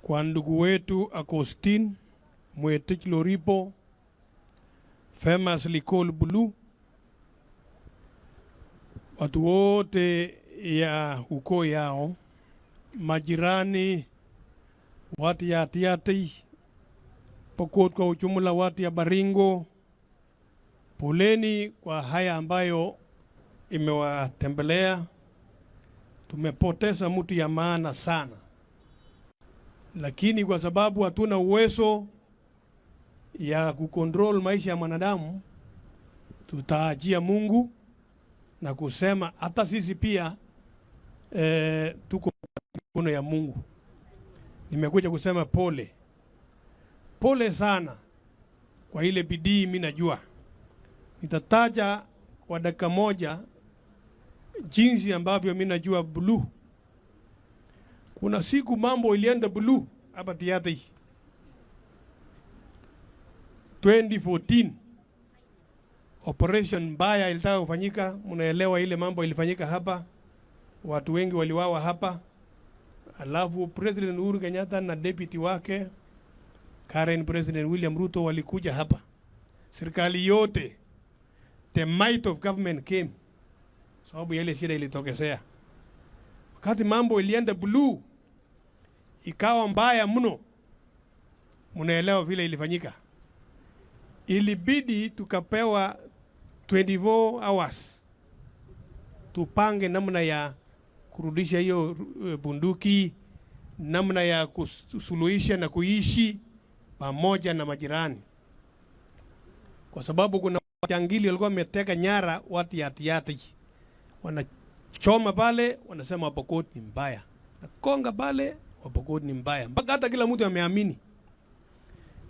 Kwa ndugu wetu Agostine Mwetich Loripo, famously called Blue, watu wote ya ukoo yao, majirani, watu ya Tiaty, Pokot kwa ujumla, watu ya Baringo, poleni kwa haya ambayo imewatembelea. Tumepoteza mtu ya maana sana, lakini kwa sababu hatuna uwezo ya kucontrol maisha ya mwanadamu, tutaachia Mungu na kusema hata sisi pia tuko mikono ya Mungu. Nimekuja kusema pole pole sana kwa ile bidii. Mimi najua nitataja kwa dakika moja jinsi ambavyo mimi najua Blue. Kuna siku mambo ilienda blue hapa Tiaty 2014, operation mbaya ilitaka kufanyika. Mnaelewa ile mambo ilifanyika hapa, watu wengi waliwawa hapa. Alafu President Uhuru Kenyatta na deputy wake current President William Ruto walikuja hapa, serikali yote, the might of government came, sababu ile shida ilitokezea. Wakati mambo ilienda blue ikawa mbaya mno, mnaelewa vile ilifanyika. Ilibidi tukapewa 24 hours tupange namna ya kurudisha hiyo bunduki, namna ya kusuluhisha na kuishi pamoja na majirani, kwa sababu kuna jangili walikuwa wameteka nyara watu ya Tiaty, wanachoma pale, wanasema Pokot ni mbaya, nakonga pale Wapokot ni mbaya, mpaka hata kila mtu ameamini.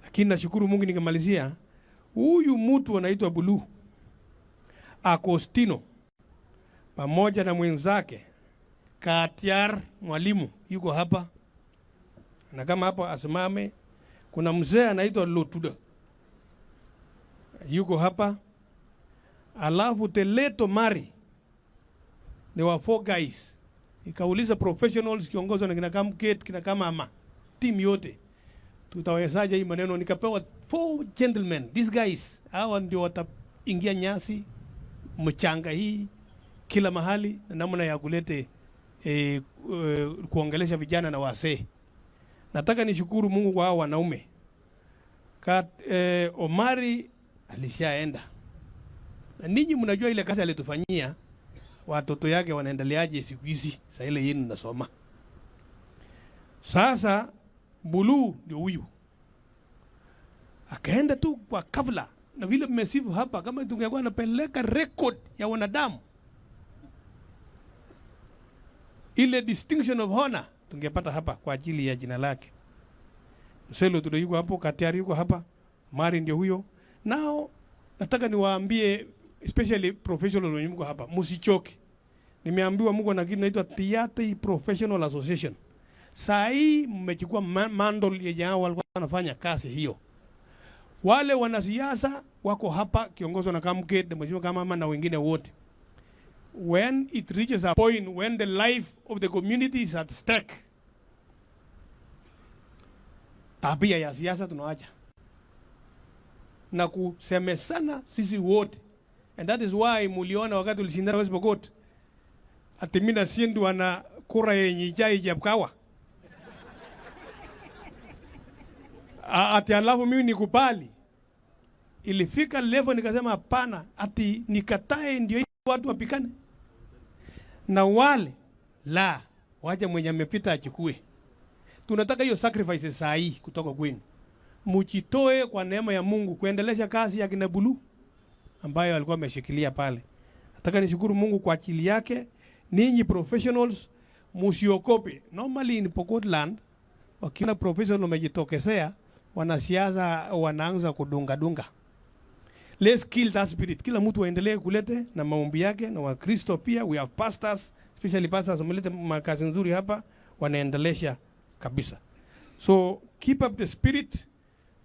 Lakini nashukuru Mungu, nikimalizia, huyu mtu anaitwa Blue Agostino pamoja na mwenzake Katiar mwalimu yuko hapa, na kama hapo asimame. Kuna mzee anaitwa Lotuda yuko hapa, alafu Teleto Mari. There were four guys. Ikauliza professionals kiongozwa na kina Kamket, kina Kamama, team yote, tutawezaje hii maneno? Nikapewa four gentlemen, these guys, hawa ndio wataingia nyasi mchanga hii kila mahali na namna ya kulete kuongelesha vijana na wasee. Nataka nishukuru Mungu kwa hao wanaume. Omari alishaenda. Na ninyi mnajua ile kazi alitufanyia, watoto yake wanaendeleaje siku hizi, saa ile yenu nasoma. Sasa Blue ndio huyu. Akaenda tu kwa kafla, na vile mmesifu hapa, kama tungekuwa napeleka record ya wanadamu ile distinction of honor tungepata hapa kwa ajili ya jina lake. Mselo tudo yuko hapo, Katiari yuko hapa, Mari ndio huyo. Nao nataka niwaambie especially professional wenye mko hapa, msichoke. Nimeambiwa mko na kitu inaitwa Tiaty Professional Association. Saa hii mmechukua mandol yenye hao walikuwa wanafanya kazi hiyo. Wale wanasiasa wako hapa kiongozwa na Kamket, na mheshimiwa Kamama na wengine wote. When it reaches a point when the life of the community is at stake, tabia ya siasa tunawacha na kusemesana sisi wote. And that is why muliona wakati ulishindana West Pokot, ati mimi nashindwa na kura yenye chai Chepkawa. Ati alafu mimi nikubali. Ilifika level nikasema hapana, ati nikatae ndio watu wapikane. Na wale la wacha mwenye amepita achukue. Tunataka hiyo sacrifice saa hii kutoka kwenu. Mujitoe kwa neema ya Mungu kuendelesha kazi ya kina Blue ambayo alikuwa ameshikilia pale. Nataka nishukuru Mungu kwa ajili yake. Ninyi professionals musiokope. Normally in Pokot land wakiona professional wamejitokezea, wanasiasa wanaanza kudunga dunga. Let's kill that spirit. Kila mtu aendelee kulete na maombi yake, na Wakristo pia, we have pastors, especially pastors wameleta makazi nzuri hapa, wanaendelesha kabisa. So keep up the spirit.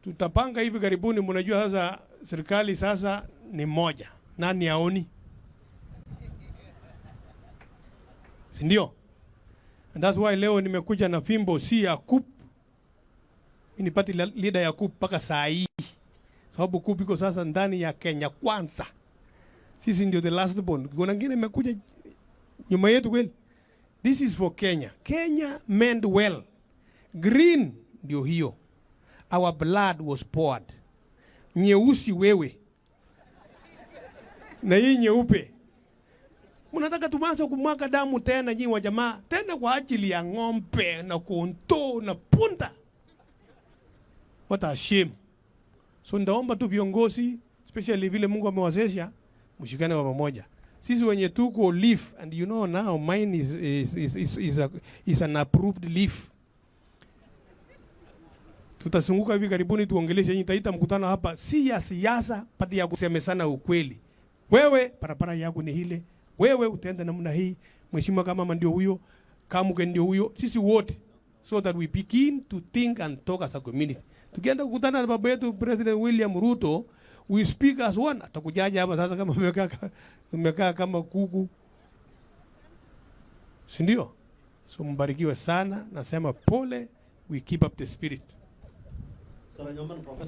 Tutapanga hivi karibuni. Mnajua sasa serikali sasa ni moja, nani aoni? Si ndio? And that's why leo nimekuja na fimbo si ya kup, Mimi ni party leader ya COOP mpaka saa hii, sababu COOP iko sasa ndani ya Kenya Kwanza. Sisi ndio the last born. Kuna wengine imekuja nyuma yetu kweli. This is for Kenya. Kenya meant well. Green ndio hiyo. Our blood was poured. Nyeusi wewe na hii nyeupe, mnataka tuanze kumwaga damu tena nyinyi wa jamaa, tena kwa ajili ya ng'ombe na kondoo na punda. What a shame. So ndaomba tu viongozi, especially vile Mungu amewezesha, mshikane kwa pamoja. Sisi wenye tuko leaf, and you know now mine is an approved leaf. Tutazunguka hivi karibuni tuongeleshe nyinyi, taita mkutano hapa, si ya siasa, but ya kusemesana ukweli. Wewe barabara yako ni ile, wewe utaenda namna hii, mheshimiwa kama mama ndio huyo, Kamuke ndio huyo, sisi wote, so that we begin to think and talk as a community. Tukienda kukutana na baba yetu President William Ruto, we speak as one. Atakujaja hapa sasa kama tumekaa kama kuku, si ndio? So mbarikiwe sana, nasema pole, we keep up the spirit. Sara Nyoman, Professor.